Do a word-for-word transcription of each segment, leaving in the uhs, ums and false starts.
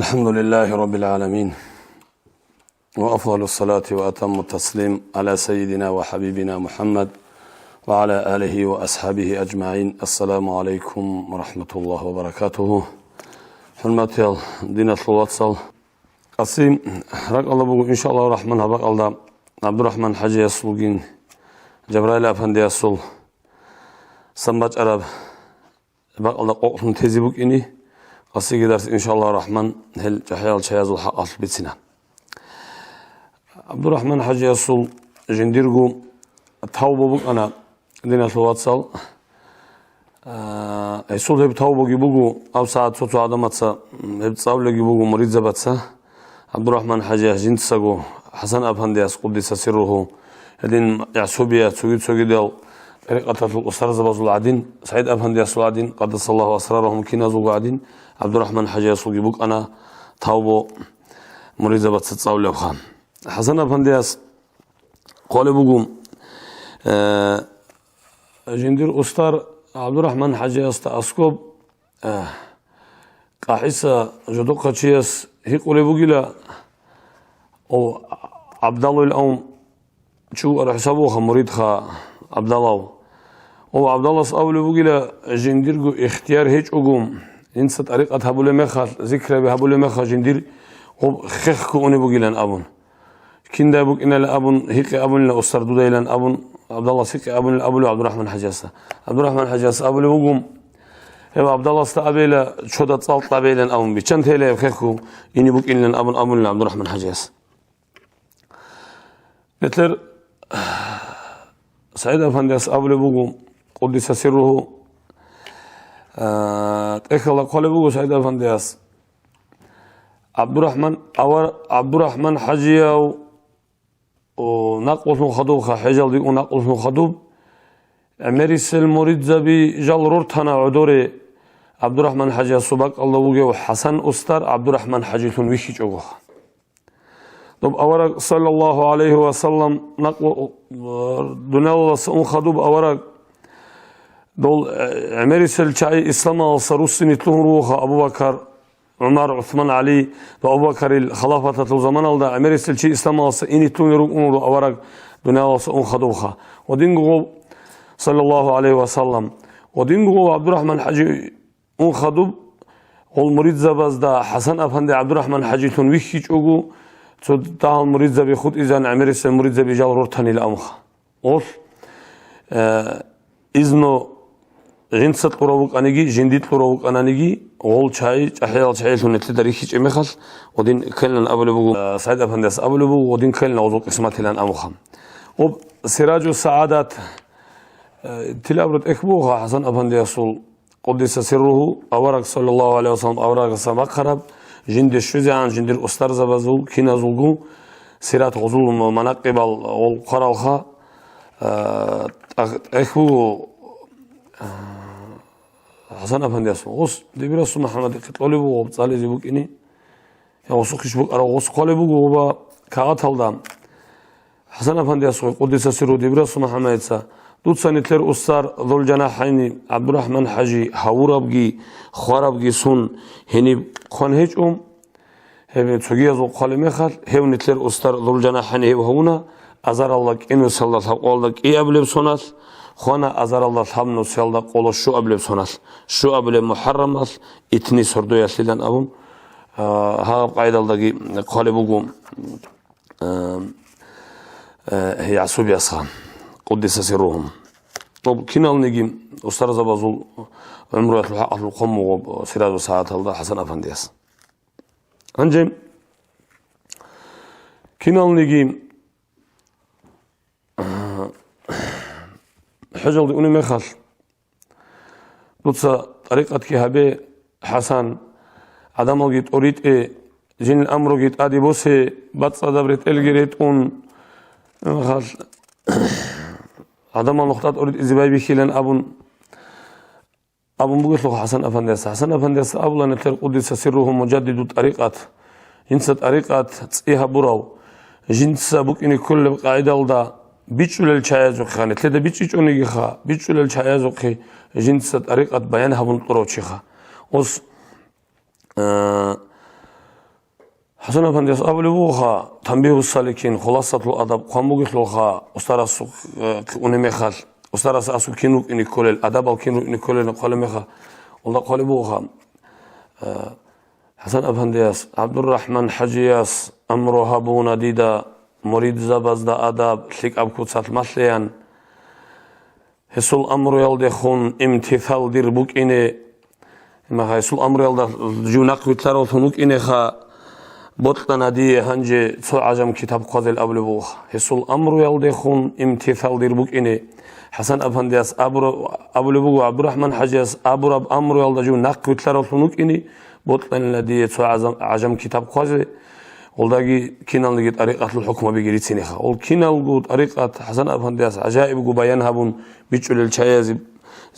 الحمد لله رب العالمين، وأفضل الصلاة وأتم التسليم على سيدنا وحبيبنا محمد وعلى آله وأصحابه أجمعين. السلام عليكم ورحمة الله وبركاته. ХӀурматиял диналъул вацал, къаси ракӀалда буго, иншаллагьу рахӀман, гьаб бакӀалда ГӀабдурахӀман ХӀажиясулгин Жабраил афандиясул самбачӀараб бакӀалда къокълъун тезе букӀине, къасиги дарс, иншаллагьу рахӀман, гьел чӀахӀиял чаязул хӀакъалъулъ бицина. ГӀабдурахӀман ХӀажиясул жиндирго тавба букӀана, диналъул вацал. А, гьесул гьеб тавбаги буго, гьабсагӀат цо-цо гӀадамаца, м, гьеб цӀалулеги буго муридзабаца. ГӀабдурахӀман ХӀажияс жинцаго ХӀасан афандияс, къуддиса сирругьу, гьедин ЯгӀсубияс, цоги-цогидал тӀарикъаталъул устарзабазул гӀадин, СагӀид афандиясул гӀадин, къаддасаллагьу асрарагьум киназулго гӀадин, ГӀабдурахӀман ХӀажиясулги букӀана тавбу муридзабаца цӀалулебха. ХӀасан афандияс хъвалеб буго, э, жиндир устар ГӀабдурахӀман ХӀажиясда аскӀоб, э, къахӀиса жодохъав чияс гьикъулеб бугила, о, ГӀабдаллавилан чи вукӀарав хӀисабуха, муридха ГӀабдаллав. О, ГӀабдаллас абулеб бугила, жиндирго ихтияр гьечӀого, инца тӀарикъат гьабулеб мехалъ, зикраби гьабулеб мехалъ жиндир гъоб хехго унеб бугилан абун. Киндай букӀинали абун, гьикъе абунила, устар дудайилан абун, ГӀабдаллас гьикъе абунила абулев ГӀабдурахӀман ХӀажиясда. ГӀабдурахӀман ХӀажияс абулев вуго, гьев ГӀабдалласда абейила, чода цӀал кьабейилан абун, биччан тейила гьеб хехго ине букӀинилан абун абунила ГӀабдурахӀман ХӀажияс. Гьелъер СагӀид афандияс абулеб буго, къуддиса сирругьу, а, тӀехьалда хъвалеб буго СагӀид афандияс. ГӀабдурахӀман, авар ГӀабдурахӀман ХӀажияв, о, накълулъун хадубха, хӀежалде ун накълулъун хадуб, гӀемерисел муридзаби жал рортана гӀодоре, ГӀабдурахӀман ХӀажиясул бакӀалда вугев ХӀасан устар ГӀабдурахӀман ХӀажилъун вихьичӀого. Доб авараг, саллаллагьу гӀалайгьи ва саллам, накъ-, э, дуниялалдаса ун хадуб авараг, дол, э, гӀемерисел чагӀи исламалдаса руссине лъугьун ругоха Абу Бакар, ГӀумар, ГӀусман, ГӀали ва Абу Бакарил халафаталъул заманалда гӀемерисел чи исламалдаса ине лъугьунел рукӀун вуго авараг дуниялалдаса ун хадубха. Ва динго гъов, саллаллагьу гӀалайгьи ва саллам, ва динго гъов ГӀабдурахӀман ХӀажи ун хадуб, гъол муридзабазда ХӀасан афанди ГӀабдурахӀман ХӀажилъун вихьичӀого, цо дагьал муридзаби хутӀизан, гӀемерисел муридзаби жал рортанила амха. Гъолъ, э, изну жинца кьурав вукӀаниги, жинди кьурав вукӀананиги, гъол чагӀи, чӀахӀиял чагӀилъун нилъеда рихьичӀеб мехалъ, гъодин ккелилан абулеб буго, э, СагӀид афандияс абулеб буго, гъодин ккелилан гъозул къисматилан амха. Об Сираджу Саадат, э, тилабра тӀехь бугоха ХӀасан афандиясул, къуддиса сирругьу, авараг, саллаллагьу гӀалайгьи ва саллам, аварагасда бахъараб, жинде щвезегӀан, жиндир устарзабазул киназулго сират, гъозул манакъибал гъол хъваралха, а, тӀах-, тӀехь буго, а, ХӀасан афандиясул. Гъос дибирасул МухӀаммадихъе кьолеб буго гъоб цӀализе букӀине. Я гъосухъ иш букӀарав гъос хъвалеб буго ва кагъаталда ХӀасан афандиясухъе, къуддиса сирругьу, дибирасул МухӀаммадица, дуца нилъер устар ЗулжанахӀайни ГӀабдурахӀман ХӀажи гьавурабги хварабги сун гьениб хъван гьечӀо. Гьеб цогиязул хъвалеб мехалъ, гьев нилъер устар ЗулжанахӀайни гьев гьавуна, азаралда кӀинусиялда лъабкъоялда кӀиабилеб соналъ, хвана азаралда лъабнусиялда къоло щуабилеб соналъ, щуабилеб МухӀаррамалъ, итни сордоялъилан абун, а, гьаб къайдалдаги хъвалеб буго, а, а, ЯгӀсубиясха, къуддиса сирругьу. Об киналниги устарзабазул гӀумруялъул хӀакъалъулъ хъван буго Сираджу Саадаталда ХӀасан афандияс. Гьанже киналниги хӀежалде унеб мехалъ, дуца тӀарикъатги гьабе, ХӀасан, гӀадамалги тӀоритӀе, жинил амруги тӀаде босе, бацӀцӀадаб ретӀелги ретӀун, гӀадамал нухда тӀоритӀизе байбихьилан абун, абун бугелъул ХӀасан афандияс. ХӀасан афандияс абула, нилъер къуддиса сирругьу мужаддиду тӀарикъат, жинца тӀарикъат цӀи гьабурав, жинца букӀине кколеб къагӀидалда бичӀчӀулел чагӀазухъе, нилъеда бичӀчӀичӀонигиха, бичӀчӀулел чагӀазухъе жинца тӀарикъат баян гьабун кьурав чиха. Ос, а, ХӀасан-афандияс абулеб бугоха, Танбигьу саликин, Хуласатул адаб хъван бугелъулха, устарасухъе унеб мехалъ, устарас асухъ кин рукӀине кколел, адабал кин рукӀине кколел хъвалеб мехалъ, гьелда хъвалеб бугоха, э, ХӀасан-афандияс, ГӀабдуррахӀман-хӀажияс амру гьабуна дида, муридзабазда адаб лъикӀаб куцалъ малъеян. Гьесул амруялдехун имтисал дир букӀине, гьесул амруялда жив нахъвилълъаравлъун вукӀинеха, бокьана дие гьанже цо гӀажам китаб хъвазел абулеб бугоха. Гьесул амруялдехун имтисал дир букӀине. ХӀасан-афандияс абура-, абулеб буго, ГӀабдурахӀман-хӀажияс абураб амруялда жив нахъвилълъаравлъун вукӀине, бокьанила дие цо гӀазам-, гӀажам китаб хъвазе, гьелдаги киналниги тӀарикъаталъул хӀукмабиги рицинеха. Гьел киналго тӀарикъат ХӀасан-афандияс гӀажаибго баян гьабун бичӀчӀулел чаязе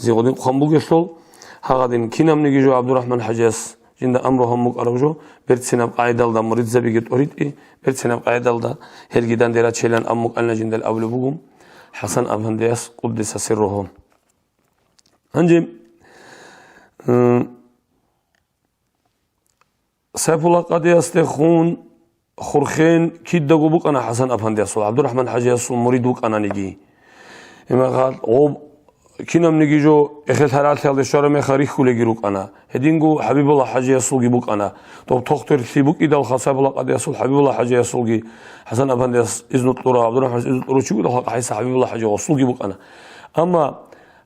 гъодин хъван бугелъул, гьагъадин кинабниги жо ГӀабдурахӀман-хӀажияс жинда амру гьабун букӀараб жо, берцинаб къагӀидалда муридзабиги тӀоритӀи, берцинаб къагӀидалда гьелги данде рачейилан абун букӀанила жинда абулеб буго ХӀасан-афандияс, къуддиса сирругьу. Гьанже, м, Сайфулла къадиясдехун хурхен кидаго букӀана ХӀасан-афандиясул, ГӀабдурахӀман-хӀажиясул мурид вукӀананиги. Гьеб мехалъ гъоб кинабниги жо эхел гьаралъиялде щвараб мехалъ рихьулеги рукӀана. Гьединго ХӀабибулла-хӀажиясулги букӀана. Доб тохтурлъи букӀидалха Сайфулла къадиясул, ХӀабибулла-хӀажиясулги, ХӀасан-афандияс изну кьурав, ГӀабдурахӀман изну кьурав чи вугелъул, ХӀасан-, ХӀабибулла-хӀажи гъосулги букӀана. Амма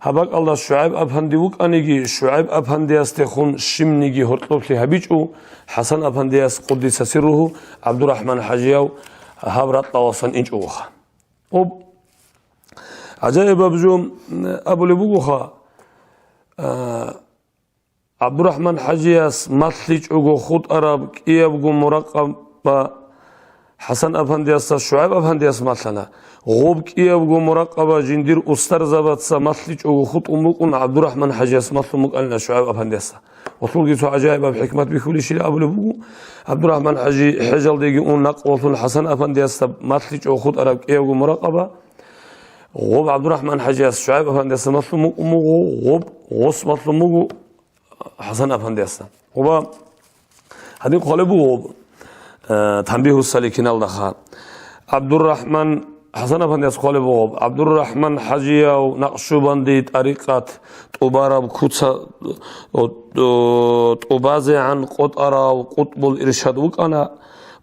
гьаб бакӀалда ШугӀайб-афанди вукӀаниги, ШугӀайб-афандиясдехун щибниги гьоркьоблъи гьабичӀо, ХӀасан-афандияс, къуддиса сирругьу, ГӀабдурахӀман-хӀажияв гьаб ракьалдасан инчӀого. Гьоб гӀажаибаб жо абулеб бугоха, а, ГӀабдурахӀман-хӀажияс малъичӀого хутӀараб кӀиябго муракъаба ХӀасан-афандиясда ШугӀайб-афандияс малъана. Гъоб кӀиябго муракъаба жиндир устарзабаца малъичӀого хутӀун букӀун, ГӀабдурахӀман-хӀажияс малъун букӀанила ШугӀайб-афандиясда. Гъолъулги цо гӀажаибаб хӀикмат бихьулищила абулеб буго, ГӀабдурахӀман-хӀажи хӀежалдеги ун накъвалъун ХӀасан-афандиясда малъичӀого хутӀараб кӀиябго муракъаба гъоб ГӀабдурахӀман-хӀажияс ШугӀайб-афандиясда малъун букӀун буго, гъоб гъос малъун буго, ХӀасан-афандиясда. Ва гьадин хъвалеб буго, э, Танбигьу саликиналдаха. ГӀабдуррахӀман, ХӀасан-афандияс хъвалеб буго, ГӀабдуррахӀман-хӀажияв Накъшубанди тӀарикъат тӀубараб куца, о, о, тӀубазегӀан къотӀарав къутбул иршад вукӀана,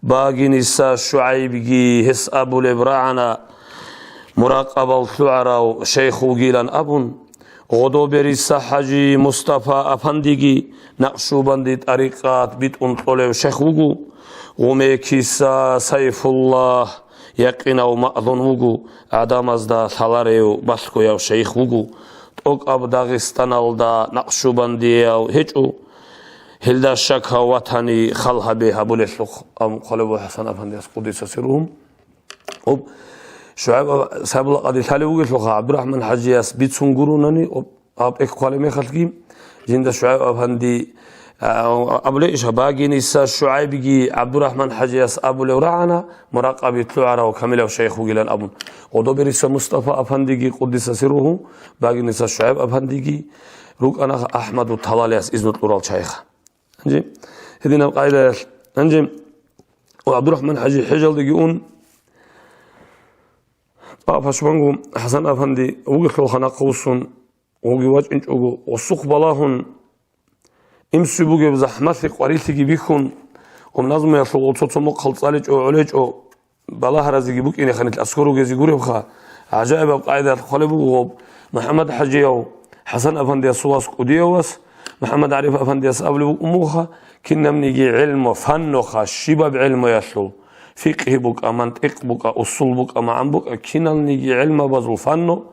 Багиниса ШугӀайбги гьес абулеб рагӀана, муракъабал лъугӀарав шайх вугилан абун. Гъодобериса ХӀажи Мустафа-афандиги Накъшубанди тӀарикъат битӀун кьолев шайх вуго, Гъумекиса Сайфуллагь якъинав маълун вуго, гӀадамазда лъаларев балъгояв шайх вуго, тӀокӀаб Дагъистаналда накъшубандияв гьечӀо, гьелда щакав ватани хал гьабе гьабулелъухъ, абун хъвалеб буго ХӀасан-афандияс, къуддиса сирругьу. Гьоб, ШугӀайб-, Сайфулла къади лъалев вугелъулха, ГӀабдурахӀман-хӀажияс бицун гуронани, гьоб, гьаб тӀехь хъвалеб мехалъги, жинда ШугӀайб-афанди, а, абулеб иша, Багиниса ШугӀайбги ГӀабдурахӀман-хӀажияс абулев рагӀана, муракъаби лъугӀарав камилав шайх вугилан абун. Гъодобериса Мустафа-афандиги, къуддиса сирругьу, Багиниса ШугӀайб-афандиги рукӀана АхӀмаду Талалиялъ изну кьурал чайха. Гьанже гьединаб къайдаялъ, гьанже ва ГӀабдурахӀман-хӀажи хӀежалдеги ун, тӀа пашманго ХӀасан-афанди вугелъулха нахъа вуссун, гъоги вачӀинчӀого, гъосухъ балагьун, имсуй бугеб захӀмалъи къварилъиги бихьун, гъоб назмуялъул гъол цо-цо мухъал цӀаличӀо, гӀолечӀо, балагьаразеги букӀинеханил аскӀор ругезе гуребха, гӀажаибаб къайдаялъ хъвалеб буго гъоб, МухӀаммад-хӀажияв, ХӀасан-афандиясул вас, кӀудияв вас, МухӀаммад-ГӀариф-афандияс абулеб букӀун бугоха, кинабниги гӀелму, фанноха, щибаб гӀелмуялъул, фикъгьи букӀа, мантикъ букӀа, усул букӀа, магӀан букӀа, киналниги гӀелмабазул фанну,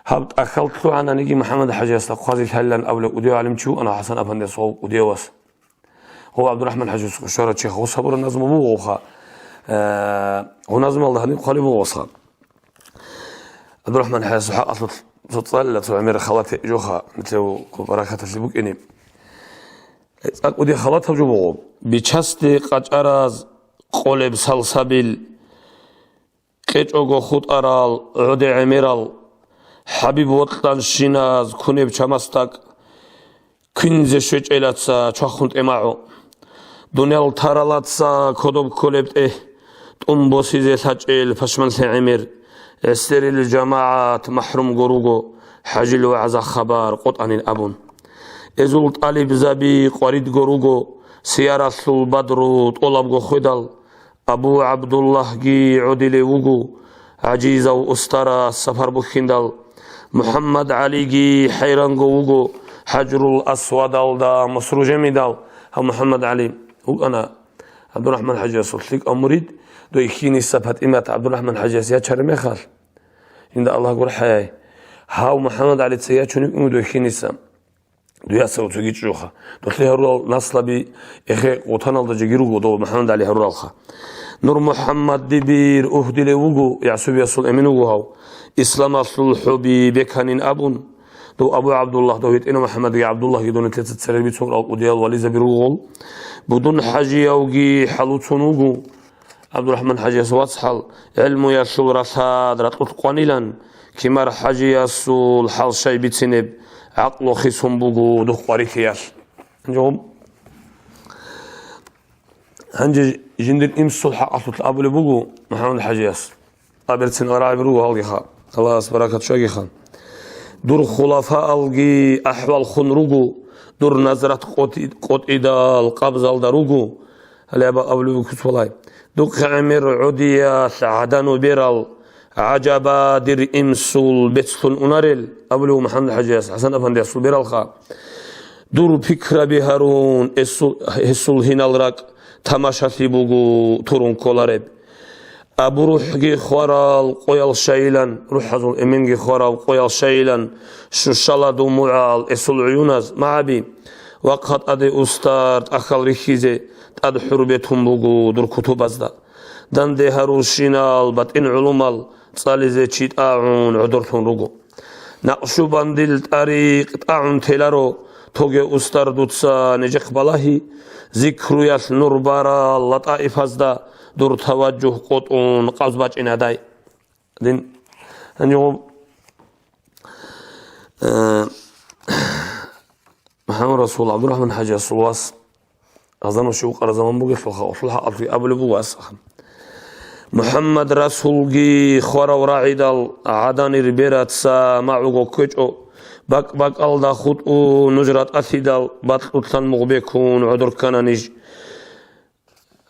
гьаб тӀахьал лъугӀананиги МухӀаммад-хӀажиясда хъвазе лъалилан абулеб кӀудияв гӀалимчи вукӀана ХӀасан-афандияс ва кӀудияв вас. Гьав ГӀабдурахӀман-хӀажияс хъушара чи, гъос гьабураб назму бугоха, э, гьав назмуялда гьаниб хъвалеб буго гъосха. ГӀабдурахӀман-хӀажиясул хӀакъалъулъ цо цӀалила, цо гӀемер халат гьечӀоха, нилъев баракаталъе букӀине. ЦӀакъ кӀудияб халатаб жо буго. Бичасде къачӀараз къолеб салсабил, кьечӀого хутӀарал гӀодегӀемерал, ХӀабиб вокьанщиназ кунеб чамасдакӀ, квинзе щвечӀелаца чвахун тӀемагӀу. Дуниял таралаца кодоб кколеб тӀе, тӀун босизе лъачӀел пашманлъи гӀемер, гӀесерил жамагӀат махӀрумго руго, хӀажил вагӀза хабар къотӀанин абун. Эзул тӀалибзаби къваридго руго, сияралъул бадру тӀолабго хведал, Абу ГӀабдуллагьги гӀодилев вуго, гӀажизав устарас сапар бухьиндал, МухӀаммад ГӀалиги хӀайранго вуго, ХӀажрул Асвадалда мусру жемидал, гьав МухӀаммад ГӀали вукӀана ГӀабдурахӀман ХӀажиясул лъикӀав мурид, дой хьиниса ПатӀимат ГӀабдурахӀман ХӀажияс ячараб мехалъ, жинда Аллагь гурхӀаяй, гьав МухӀаммад ГӀалица ячун йикӀун дой хьиниса. Дуясав цоги чӀужуха. Долъи гьарурал наслаби эхе къотаналда жеги руго дов МухӀаммад ГӀали гьаруралха. Нур МухӀаммад Дибир угьдилев вуго, ЯгӀсубиясул эмин вуго гьав. Исламалъул хӀуби беканин абун, дов Абу ГӀабдуллагь, дов гьитӀинав МухӀаммадги ГӀабдуллагьги донетлъица церер бицун рал кӀудиял вализаби ругъул. Будун ХӀажиявги хӀалуцун вуго. ГӀабдурахӀман ХӀажияс вацгӀал гӀелмуялъул ралъад ракьулъ къванилан, Кимар ХӀажиясул хӀал-щай бицинеб гӀакълу хисун буго духъ къварилъиялъ. Гьанже гъоб-, гьанже жиндир имсул хӀакъалъулъ абулеб буго МухӀаммад ХӀажияс. Аберцин арагӀаби руго гьалгиха. Аллагьас баракат щвагиха. Дур хулафаалги ахӀвал хун руго, дур назрат къотӀи-, къотӀидал къабзалда руго. Гьале аба абулев куц балай. Духъе гӀемер гӀодиялъ гӀадану берал, гӀажаба, дир имсул бецлъун унарел, абулев МухӀаммад ХӀажияс, ХӀасан-афандиясул бералха. Дур пикраби гьарун, эсул-, гьесул гьинал ракӀ тамашалъи буго турун кколареб. Абу РухӀги хварал къоял щайилан, рухӀазул эменги хварав къоял щайилан, щущала думугӀал эсул гӀуюназ, магӀаби, вахъа тӀаде устар тӀахьал рихьизе, тӀад хӀурбетун буго дур кутубазда. Данде гьарурщинал батӀин гӀулумал цӀализе чи тӀагӀун гӀодорлъун руго. Накъшубандил тӀарикъ тӀагӀун теларо, тоге устар дуца нижехъ балагьи, зикруялъ нур барал латӀаифазда дур таваджугь къотӀун къабз бачӀинадай. Дин, гьанже гъоб, э, МухӀаммад Расул, ГӀабдурахӀман ХӀажиясул вас, азану щив къара заман бугелъулха, гъолъул хӀакъалъулъ абулеб буго асаха. МухӀаммад Расулги хварав рагӀидал гӀаданир бераца магӀуго ккечӀо, бакӀ-бакӀалда хутӀун нуж ратӀалъидал, бакьулъан мугъ бекун гӀодор ккана ниж.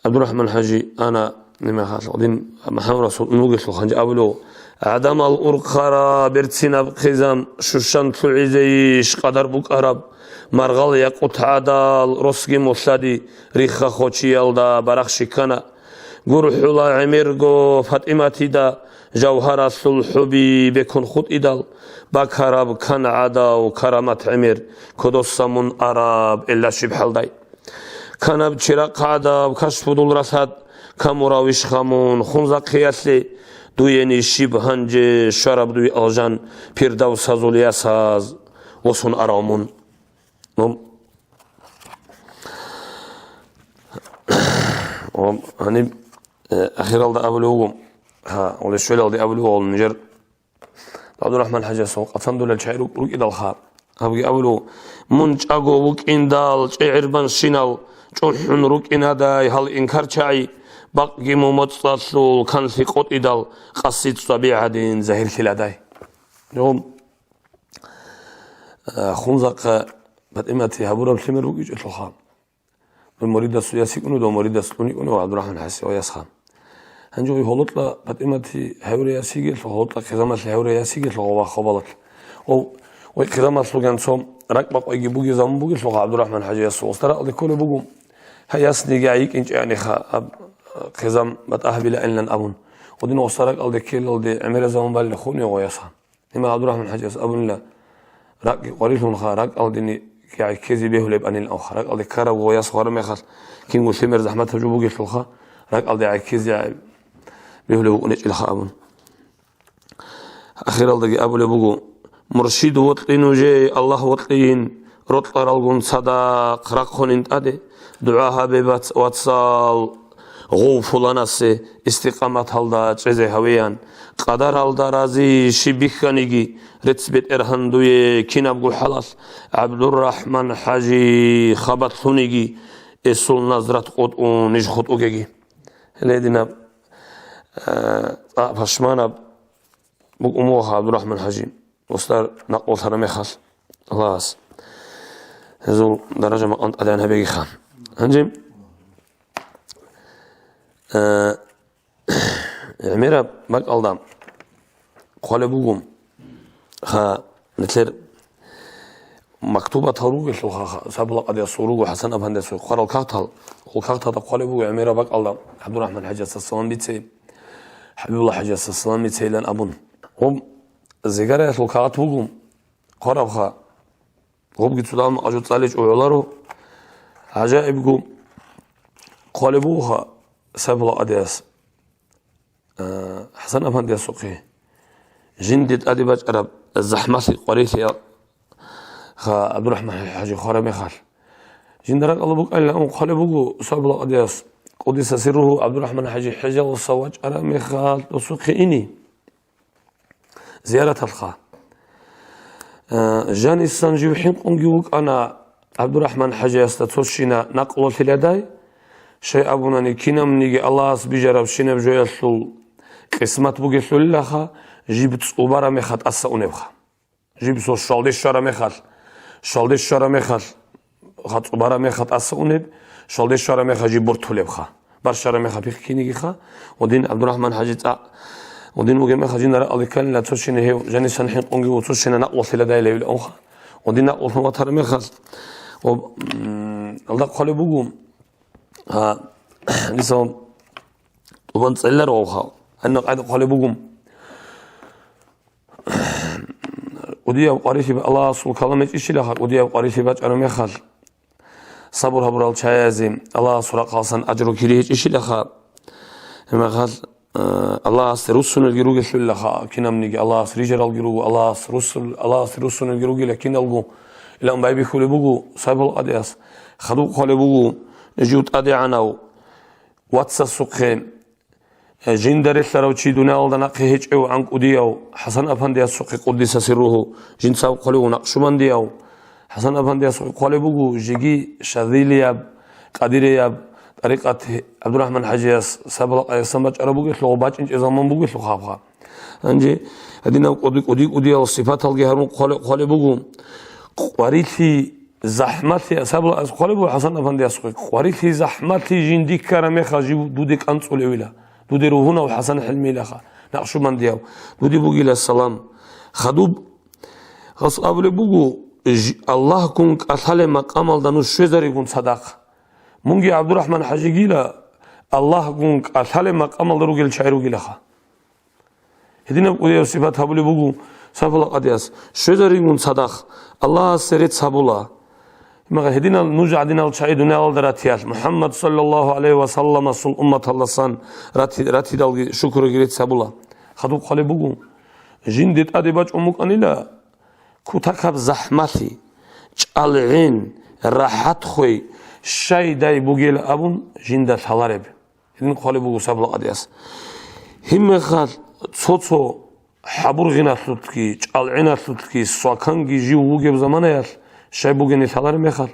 ГӀабдурахӀман ХӀажи ана, нима халкъ дин, МухӀаммад Расул унугелъул ханжи абулев, гӀадамал урхъара берцинаб хъизан, щущан лъугӀизейищ къадар букӀараб, маргъал якъут гӀадал росги мулъади рихха хочиялда барахщи ккана. ГурхӀула гӀемерго ПатӀиматида жавгьаралъул хӀуби бекун хутӀидал, бакараб кан гӀадав карамат гӀемер, кодоса мун араб элла щиб хӀалдай. Канаб чирахъ гӀадаб кашпудул ралъад камуравищха мун хунзахъиялъе, дуени щиб гьанже щвараб дуй алжан пирдавсазул ясаз восун арав мун. Ну, о, гьаниб, э, ахиралда абулев вуго, гьа, оле щвелалде абулев вуго нижер. ГӀабдурахӀман ХӀажиясул къацандулел чагӀи рук-, рукӀидалха, гьабги абулев, мун чӀаго вукӀиндал чӀегӀербанщинал чӀухӀун рукӀинадай гьал инкарчагӀи, бакъги мумоцӀалъул канлъи къотӀидал къаси цӀаби гӀадин загьирлъиладай. Гьум, а, хунзахъа ПатӀимати гьабураб лъимер рукӀичӀелъулха. Дур муридасул яс йикӀун, дур муридас кьун йикӀун ва ГӀабдурахӀман ХӀаси ва ясха. Гьанже вай гьолотӀа ПатӀимати гьавре яс йигелъул, гьолотӀа хъизамалъи гьавре яс йигелъул ва хабалат. О, вай хъизамалъул гьанцо ракӀбакъвайги бугезабун бугелъул ГӀабдурахӀман ХӀажи ясул. Устаракъалде кколеб буго, гьай ясниги гӀайикӀинчӀаниха аб-, хъизам батӀа гьабилаанилан абун. Гъодин устаракъалде ккелалде гӀемеразабун балила хун його ясха. Гьимал ГӀабдурахӀман ХӀажияс абунила, ракӀги къварилъунха, ракӀалдени гӀеккезе бегьулеб анил авха. РакӀалде ккараб гъояс гъвара мехалъ, кинго лъимер захӀматаб жо бугелъулха, ракӀалде гӀеккезе бегьулеб букӀунечӀелха абун. Ахиралдаги абулеб буго, муршид вокьи нужее, Аллагь вокьийин, рокьаралгун цадахъ рахъунин тӀаде, дугӀа гьабе, бац-, вацал, гъов пуланасе истикъаматалда чӀезе гьавеян, къадаралда рази щиб бихьаниги, рецц-бетӀергьан дуе кинабго хӀалалъ, ГӀабдуррахӀман ХӀажи хабалъуниги, эсул назрат къотӀун ниж хутӀугеги. Гьеле гьединаб, э, цӀакъ пашманаб букӀун буго ГӀабдурахӀман-хӀажи, устар накълулъараб мехалъ, Аллагьас гьезул даража-макъам тӀадегӀан гьабегиха. Гьанже, э, гӀемераб бакӀалда хъвалеб буго, ха, нилъер мактубатал ругелъулха, ха, Сайфулла къадиясул руго, ХӀасан афандиясул хъварал кагътал, хъул кагъталда хъвалеб буго гӀемераб бакӀалда ГӀабдурахӀман-хӀажиясда салам бицей, ХӀабибулла-хӀажиясда салам бицейилан абун. Гъоб зигараялъул кагъат буго, хъварабха, гъобги цо дагьаб макъа жо цӀаличӀого гӀоларо, гӀажаибго хъвалеб бугоха Сайфулла къадияс, а, ХӀасан афандиясухъе. Жинде тӀаде бачӀараб захӀмалъи къварилъи ха ГӀабдурахӀман-хӀажи хвараб мехалъ. Жинда ракӀалда букӀанилан абун хъвалеб буго Сайфулла къадияс, къуддиса сирругьу, ГӀабдурахӀман-хӀажи ХӀежалъуса вачӀараб мехалъ досухъе ине. Зияраталха. Э, жанисан жив хӀинкъунги вукӀана ГӀабдурахӀман-хӀажиясда цо щина накълулъиладай, щай абунани, кинабниги Аллагьас бижараб щинаб жоялъул къисмат бугелъулилаха, жиб цӀубараб мехалъ тӀаса унебха. Жиб цо щвалде щвараб мехалъ, щвалде щвараб мехалъ, ха цӀубараб мехалъ тӀаса унеб, щвалде щвараб мехалъ жиб бортулебха. Барщараб мехалъ пихъ кинигиха, гъодин ГӀабдурахӀман-хӀажи цӀакъ, гъодин вугеб мехалъ жинда ракӀалде кканила цо щина гьев, жанисан хӀинкъунги вуго цо щина накълулъиладай левилаунха. Гъодин накълулъун ватараб мехалъ, ва, м, алда хъвалеб буго, а, дица тӀубан цӀалиларо вавха, гьанна къайда хъвалеб буго. КӀудияб къварилъи, Аллагьасул калам гьечӀищилаха, кӀудияб къварилъи бачӀараб мехалъ, сабур гьабурал чагӀиязе Аллагьасул рахъалъан ажру кири гьечӀищилаха, гьеб мехалъ, э, Аллагьасде руссунелги ругелъулилаха, кинабниги Аллагьас рижаралги руго, Аллагьас руссул-, Аллагьасде руссунелги ругила киналго, илан байбихьулеб буго Сайфулла къадияс, хадуб хъвалеб буго жив тӀадегӀанав вацасухъе, жинда релълъарав чи дуниялалда нахъе гьечӀев гӀан кӀудияв ХӀасан афандиясухъе, къуддиса сирругьу, жинцаго хъвалев Накъшубандияв ХӀасан афандиясухъе хъвалеб буго, жеги шазилияб, къадирияб тӀарикъат ГӀабдурахӀман-хӀажияс Сайфулла къадиясдасан бачӀараб бугелъул, бачӀинчӀеб заман бугелъул хабха. Гьанже гьадинаб кӀуди-, кӀуди-кӀудиял сипаталги гьарун хъвале-, хъвалеб буго. Къварилъи захӀмалъи, Сайфулла къадияс хъвалеб буго ХӀасан афандиясухъе, къварилъи захӀмалъи жинди ккараб мехалъ жив дуде кӀанцӀулевила. Дуде ругьунав ХӀасан ХӀилмилаха, Накъшубандияв, дуде бугила салам. Хадуб гъас абулеб буго, ж-, Аллагьгун кӀалъалеб макъамалда нуж щвезаригун цадахъ. Мунги ГӀабдурахӀман-хӀажигила Аллагьгун кӀалъалеб макъамалда ругел чагӀи ругилаха. Гьединаб кӀудияб сипат гьабулеб буго Сайфулла къадияс, щвезаригун цадахъ Аллагьасе рецц гьабула. Гьединал нуж гӀадинал чагӀи дуниялалда ратиялъ, МухӀаммад саллаллагьу гӀалайгьи ва салламасул умматалдасан рати-, ратидалги шукруги рецц гьабула. Хадуб хъвалеб буго, жинде тӀаде бачӀун букӀанила кутакаб захӀмалъи, чӀалгӀин, рахӀат хвей, щайдай бугел абун жинда лъалареб. Гьедин хъвалеб буго Сайфулла къадияс. Гьебмехалъ цо-цо хӀабургъиналъулъги, чӀалгӀиналъулъги, сваканги жив вугеб заманаялъ щай бугени лъалареб мехалъ,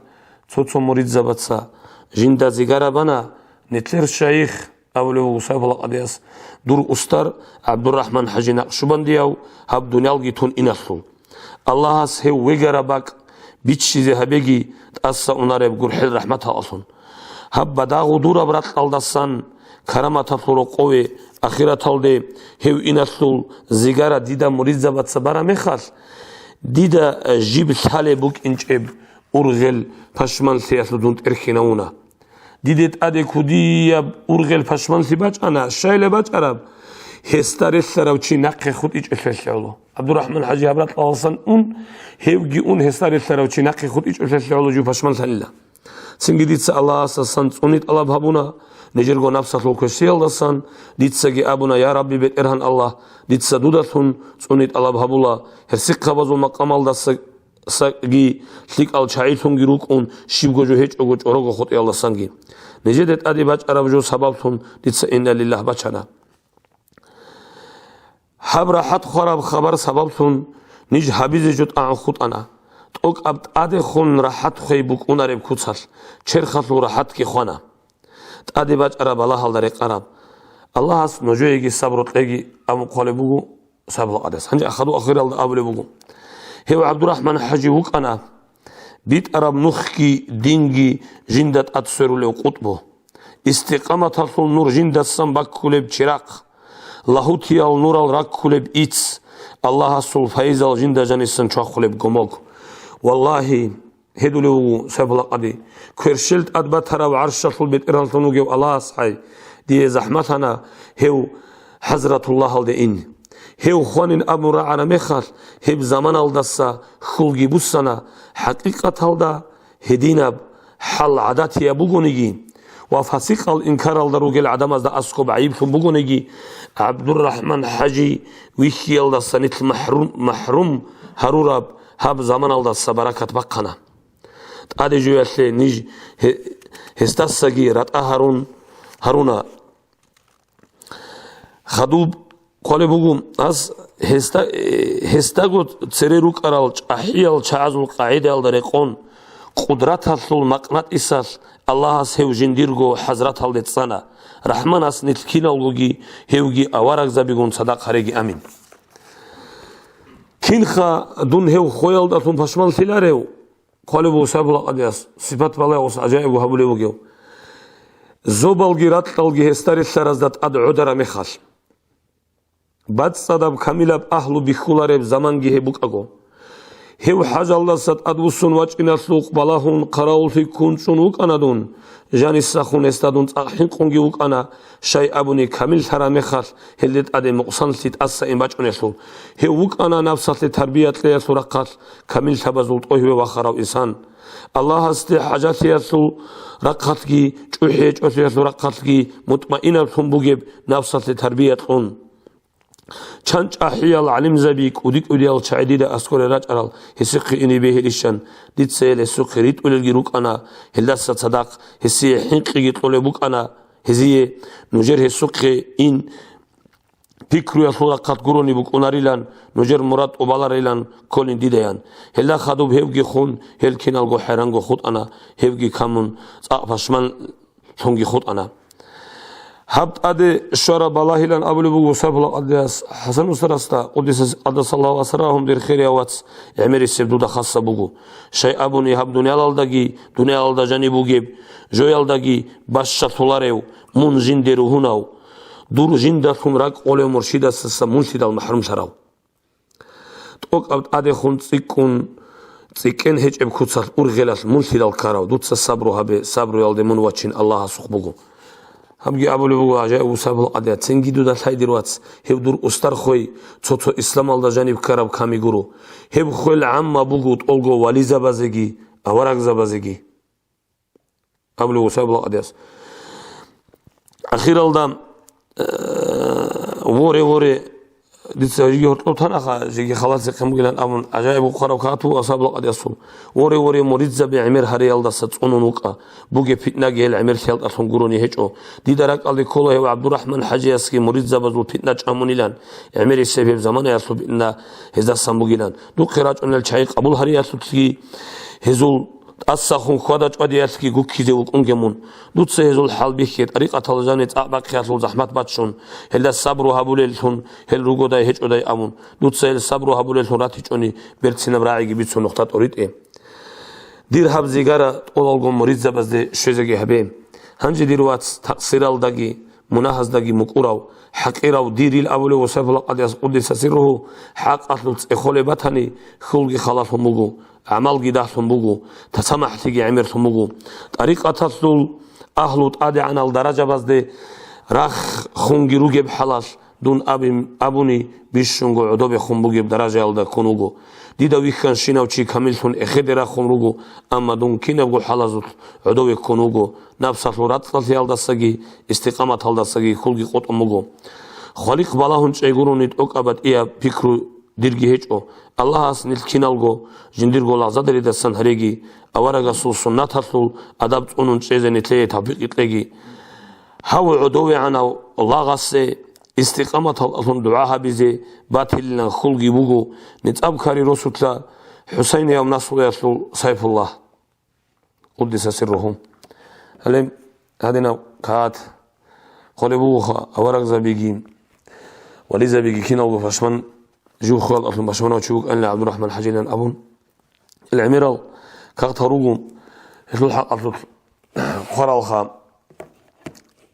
цо-цо муридзабаца жинда зигарабана, нилъер шайих абулеб буго Сайфулла къадияс, дур устар ГӀабдурахӀман-хӀажи Накъшубандияв гьаб дуниялги тун иналъул. Аллагьас гьев вегараб бакӀ биччизе гьабеги, тӀаса унареб гурхӀел рахӀматалъун. Гьаб бадагъ гъудураб ракьалдасан караматалъул рокъове ахираталде гьев иналъул зигара дида муридзабаца бараб мехалъ, дида жиб лъалеб букӀинчӀеб ургъел пашманлъиялъул дун тӀерхьинавуна. Диде тӀаде кудияб ургъел пашманлъи бачӀана, щайла бачӀараб, гьесда релълъарав чи нахъе хутӀичӀелъелъе гӀоло. ГӀабдурахӀман-хӀажи гьаб ракьалдасан ун, гьевги ун гьесда релълъарав чи нахъе хутӀичӀелъелъе гӀоло жив пашманлъанила. Цинги дица Аллагьасдасан цӀуни тӀалаб гьабуна, нижерго напсалъул квешлъиялдасан, дицаги абуна: «Я Рабби, БетӀергьан Аллагь, дица дудалъун цӀуни тӀалаб гьабула, гьерсихъабазул макъамалдаса саги лъикӀал чагӀилъунги рукӀун, щибго жо гьечӀого чӀорого хутӀиялдасанги. Нижеде тӀаде бачӀараб жо сабаблъун дица инна лиллагь бачана». Гьаб рахӀат хвараб хабар сабаблъун ниж гьабизе жо тӀагӀун хутӀана. ТӀокӀаб тӀадехун рахӀат хвей букӀунареб куцалъ, черхалъул рахӀатги хвана. ТӀаде бачӀараб балагьалда рекъараб. Аллагьас нужееги сабру кьеги абун хъвалеб буго Сабла къадас. Гьанже ахаду ахиралда абулеб буго. Гьев ГӀабдурахӀман ХӀажи вукӀана битӀараб нухги динги жинда тӀад сверулев къутӀбу. Истикъаматалъул нур жиндасан баккулеб чирахъ, лагьутиял нурал раккулеб ицц, Аллагьасул файзал жинда жанисан чвахулеб гомог. Валлагьи, гьедулев вуго Сайфулла къади, кверщел тӀад батарав гӀаршалъул бетӀергьанлъун вугев Аллагьас хӀай, дие захӀмалъана гьев ХӀазратуллагьалде ин. Гьев хванин абун рагӀараб мехалъ, гьеб заманалдаса хьулги буссана, хӀакъикъаталда гьединаб хӀал гӀадатияб бугониги ва фасикъал инкаралда ругел гӀадамазда аскоб гӀайиблъун бугониги, ГӀабдуррахӀман ХӀажи вихьиялдаса нилъ махӀрум, махӀрум гьарураб гьаб заманалдаса баракат бахъана. ТӀаде жоялъе ниж гье-, гьесдасаги ратӀа гьарун, гьаруна. Хадуб хъвалеб буго, ас гьесда-, э, гьесдаго цере рукӀарал чӀахӀиял чагӀазул къагӀидаялда рекъон, къудраталъул макънатӀисалъ Аллагьас гьев жиндирго хӀазраталде цӀана, РахӀманас нилъ киналгоги гьевги аварагзабигун цадахъ гьареги. Амин. Кинха дун гьев хвеялдалъун пашманлъиларев? Хъвалеб буго Сайфулла къадияс, сипат балагьулас гӀажаибго гьабулев вугев. Зобалги ракьалги гьесда релълъаразда тӀад гӀодараб мехалъ. БацӀцӀадаб камилаб агьлу бихьулареб заманги гьеб букӀаго. Гьев хӀажалдаса тӀадвуссун вачӀиналъухъ балагьун хъаравуллъи ккун чӀун вукӀана дун, жанисахун гьесда дун цӀакъ хӀинкъунги вукӀана, щай абуни камиллъараб мехалъ гьелде тӀаде мукъсанлъи тӀаса ин бачӀунелъул. Гьев вукӀана напсалъе тарбия кьеялъул рахъалъ камиллъабазул тӀогьибе вахарав инсан. Аллагьасде хӀажалъиялъул рахъалъги, чӀухӀи гьечӀолъиялъул рахъалъги мутмаинаблъун бугеб напсалъе тарбия кьун. Чан чӀахӀиял гӀалимзаби, кӀуди-кӀудиял чагӀи дида аскӀоре рачӀарал гьесухъе ине бегьилищан, дица гьел гьесухъе ритӀулелги рукӀана, гьелдаса цадахъ гьесие хӀинкъиги кьолеб букӀана, гьезие нужер гьесухъе ин пикруялъул рахъалъ гурони букӀунарилан, нужер мурад тӀубаларилан кколин дидаян. Гьелда хадуб гьевги хун, гьел киналго хӀайранго хутӀана, гьевги камун, цӀакъ пашманлъунги хутӀана. Гьаб тӀаде щвараб балагьилан абулеб буго Сайфулла къадияс ХӀасан устарасда, къуддиса-, къаддасаллагьу асрарагьум, дир хирияв вац, гӀемерисеб дуда хасаб буго. Щай абуни гьаб дуниялалдаги, дуниялалда жаниб бугеб, жоялдаги бащалъуларев, мун жинде ругьунав, дур жиндалъун ракӀ къолев муршидасаса мунлъидал махӀрумлъарав. ТӀокӀаб тӀадехун цӀикӀкӀун, цӀикӀкӀен гьечӀеб куцалъ ургъелалъ мунлъидал ккарав, дуца сабру гьабе, сабруялде мун вачин Аллагьасухъ буго. Гьабги абулеб буго гӀажаиб Сайфулла къадияс, цинги дуда лъай, дир вац, гьев дур устар хвей, цо-цо исламалда жаниб ккараб ками гуро. Гьеб хвел гӀамма буго тӀолго вализабазеги, аварагзабазеги. Абулев Сайфулла къадияс. Ахиралда, э, воре, воре, дица жиги гьоркьоб танаха, жиги халасе хъемгилан абун, гӀажаиб ухъарав кату Сайфулла къадиясул. Воре, воре, муридзаби гӀемер гьариялдаса цӀунун вукӀа, бугеб питнаги гьел гӀемер лъиялтӀалъун гурони гьечӀо. Дида ракӀалде ккола гьев ГӀабдурахӀман ХӀажиясги муридзабазул питна чӀамунилан, гӀемерисеб гьеб заманаялъул питна гьездасан бугилан. Духъе рачӀунел чагӀи къабул гьариялъулъги гьезул тӀасахун хьвада-чӀвадиялъги гуккизе вукӀунге мун. Дуца гьезул хӀал бихье, тӀарикъатал жани цӀакъ бахъиялъул захӀмат бачун, гьелда сабру гьабулеллъун, гьел ругодай гьечӀодай абун. Дуца гьел сабру гьабулеллъун ратичӀони, берцинаб рагӀиги бицун нухда тӀоритӀе. Дир гьаб зигара тӀолалгун муридзабазде щвезеги гьабе. Гьанже, дир вац, такъсиралдаги, мунагьаздаги мукӀурав, хӀакъирав дирил абулев ва Сайфулла къадияс къуддиса сирругьу хӀакъалъулъ цӀехолеб батани, хьулги халалъун буго, гӀамалги дагьлъун буго, тасамахӀлъиги гӀемерлъун буго. ТӀарикъаталъул агьлу тӀадегӀанал даражабазде раххунги ругеб хӀалалъ, дун абин-, абуни бищунго гӀодобехун бугеб даражаялда ккун вуго. Дида вихьанщинав чи камиллъун эхеде рахун руго, амма дун кинабго хӀалазулъ гӀодове ккун вуго, напсалъул рацӀцӀалъиялдасаги, истикъаматалдасаги хьулги къотӀун буго. Хвалихъ балагьун чӀей гурони тӀокӀаб батӀияб пикру дирги гьечӀо. Аллагьас нилъ киналго жиндирго лагъзадеридасан гьареги, аварагасул суннаталъул адаб цӀунун чӀезе нилъее тавпикъ кьеги. Гьав гӀодовегӀанав лагъасе, истикъаматалдалъун дугӀа гьабизе батилилан хьулги буго, нецӀаб ккари росулъа ХӀусайнияб наслуялъул Сайфуллагь, къуддиса сирругьу. Гьале гьадинаб кагъат хъолеб бугоха аварагзабиги, вализабиги киналго пашман, жив хвалалъун пашманав чи вукӀанила ГӀабдурахӀман ХӀажилан абун. ГӀемерал кагътал руго, гьелъул хӀакъалъулъ хъваралха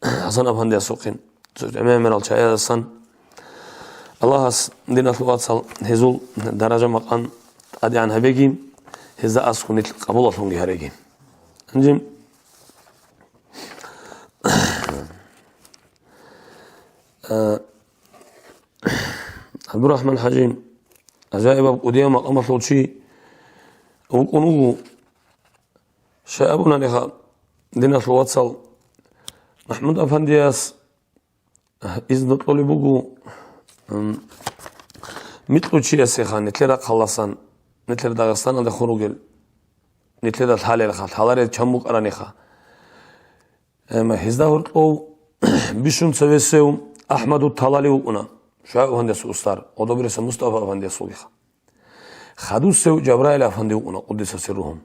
ХӀасан-афандиясухъе, цо гӀемерал чагӀаздасан. Аллагьас, диналъул вацал, гьезул даража-макъам тӀадегӀан гьабеги, гьезда аскӀун нилъ къабулалъунги гьареги. Гьанже, а, ГӀабдурахӀман ХӀажи гӀажаибаб кӀудияб макъамалъул чи вукӀун вуго. Щай абунаниха, диналъул вацал, МахӀмуд-афандияс изну кьолеб буго, м, микьучиясеха, нилъер рахъалдасан, нилъер Дагъистаналдехун ругел, нилъеда лъалелха, лъаларел чан букӀараниха. Эм, гьезда гьоркьов бищун цевесев АхӀмаду Талали вукӀуна, ШугӀайб-афандиясул устар, гъодобиреса Мустафа-афандиясулгиха. Хадусев Жабраил-афанди вукӀуна, къуддиса сирругьу.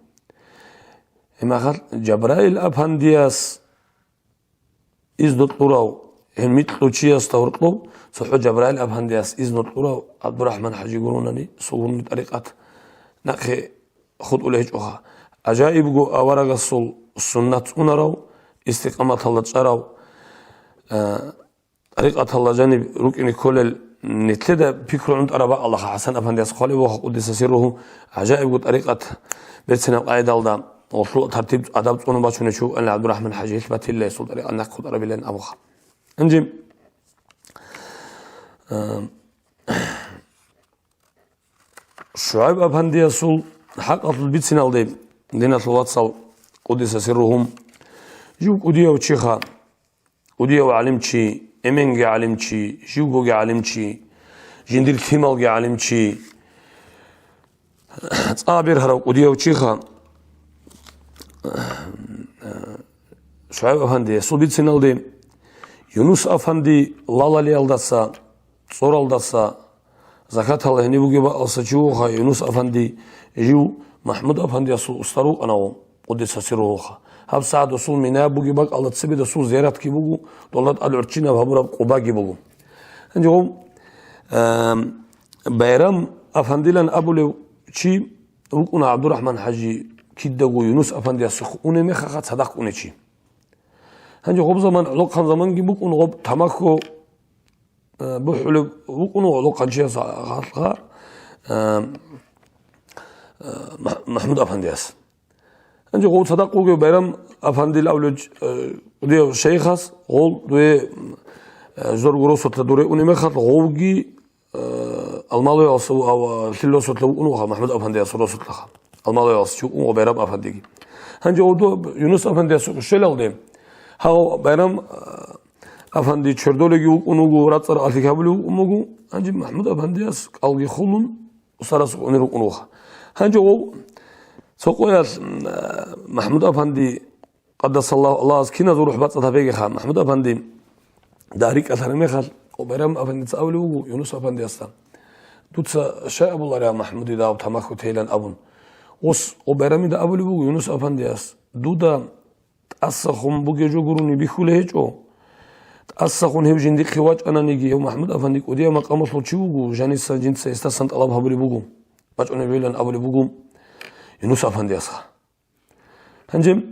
Гьеб мехалъ Жабраил афандияс изну кьурав, гьеб микьучиясда гьоркьов цохӀо Жабраил афандияс изну кьурав ГӀабдурахӀман ХӀажи гуронани, сугурни тӀарикъат нахъе хутӀулей гьечӀоха. ГӀажаибго аварагасул суннат цӀунарав, истикъаматалда чӀарав, а, тӀарикъаталда жаниб рукӀине кколел, нилъеда пикру гӀунтӀараб бакӀалдаха ХӀасан афандияс хъвалеб бугоха, къуддиса сирругьу, гӀажаибго тӀарикъат берцинаб къайдалда, гъолъул тартиб-адаб цӀунун бачунев чи вукӀанила ГӀабдурахӀман ХӀажи, гьелъ батилла гьесул тӀарикъат нахъ хутӀарабилан абуха. Гьанже, а, ШугӀайб афандиясул хӀакъалъулъ бициналде, диналъул вацал, къуддиса сирругьу, жив кӀудияв чиха, кӀудияв гӀалимчи, эменги гӀалимчи, живгоги гӀалимчи, жиндир лъималги гӀалимчи, цӀа бергьарав кӀудияв чиха, ШугӀайб афанди, гьесул бициналде, Юнус афанди лалалиялдаса, цӀоралдаса, закатал гьениб бугеб бакӀалдаса чи вугоха, Юнус афанди жив МахӀмуд афандиясул устар вукӀанав, къуддиса сирругьуха. ГьабсагӀат досул Мина бугеб бакӀалда цебе досул зияратги буго, долда тӀад гӀурччинаб гьабураб Къубаги буго. Гьанже гъов, эм, Байрам афандилан абулев чи вукӀуна ГӀабдурахӀман ХӀажи, кидаго Юнус афандиясухъ унеб мехалъ цадахъ унев чи. Гьанже гъоб заман гӀолохъан заманги букӀун, гъоб тамахьу, э, бухӀулеб букӀун гӀолохъанчияс гьалха, э, э, Мах-, МахӀмуд афандияс. Гьанже гъов цадахъ вугев Байрам афандил авлуч, э, кӀудияв шейхас, гъол дуе, э, зорго росулъа дуре унеб мехалъ, гъовги, э, Алмалуялса, ав-, лъил росулъа вукӀун вуха, МахӀмуд афандиясул росулъаха. Алмалуялса чи вукӀун ва Байрам афандиги. Гьанже гъов ду-, Юнус афандияс щвелалде, гьав Байрам, э, афанди чердолеги вукӀун вуго, рацӀцӀа-ракъалъи гьабулев вукӀун вуго. Гьанже МахӀмуд афандияс кӀалги хулун, устарас унел рукӀун вуха. Гьанже гъов цо къоялъ, м, МахӀмуд афанди, къаддасаллагьу, Аллагьас киназул рухӀ бацӀцӀад гьабегиха, МахӀмуд афанди дагь рикӀкӀалъараб мехалъ, о, Байрам афандица абулеб буго Юнус афандиясда: «Дуца щай абулареб МахӀмудида гьаб тамахьу тейилан?» абун. Ос, о, Байрамида абулеб буго Юнус афандияс: «Дуда тӀасахун бугеб жо гурони бихьулеб гьечӀо. ТӀасахун гьев жиндихъе вачӀананиги, гьев МахӀмуд афанди кӀудияб макъамалъул чи вуго, жаниса жинца гьесдасан тӀалаб гьабулеб буго, бачӀунеб гьевилан абулеб буго Юнус афандиясха». Гьанже,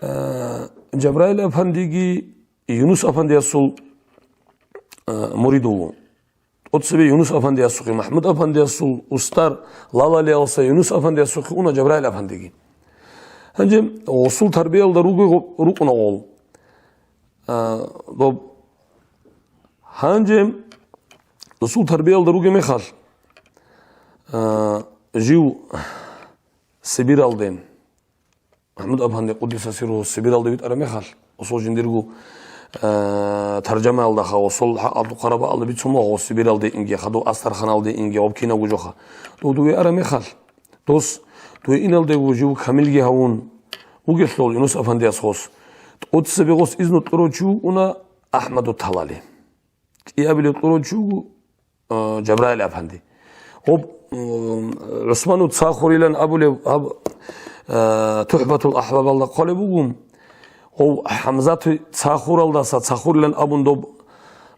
э, Жабраил афандиги Юнус афандиясул, э, мурид вуго. ТӀоцебе Юнус афандиясухъе, МахӀмуд афандиясул устар лалалиялса Юнус афандиясухъе уна Жабраил афандиги. Гьанже гъосул тарбиялда руго-, рукӀуна гъол. А, доб. Гьанже гъосул тарбиялда ругеб мехалъ, а, жив Сибиралде, МахӀмуд афанди къуддиса сирругьу Сибиралде витӀараб мехалъ, осул жиндирго, э, таржамаялдаха, осул хӀакъалъулъ хъарабаалда бицун вуго, Сибиралде инги, хадув Астарханалде инги, гъоб кинавго жоха. Дов дуе араб мехалъ, дос дуе иналдего жив камилги гьавун вугелъул Юнус афандияс гъос, тӀоцебе гъос изну кьурав чи вукӀуна АхӀмаду Талали. КӀиабилев кьурав чи вуго, э, Жабраил афанди. Гъоб м, ГӀусману Цахурилан абулев гьаб, э, ТухӀбатул Ахбабалда хъвалеб буго, гъов ХӀамзат Цахуралдаса Цахурилан абун доб,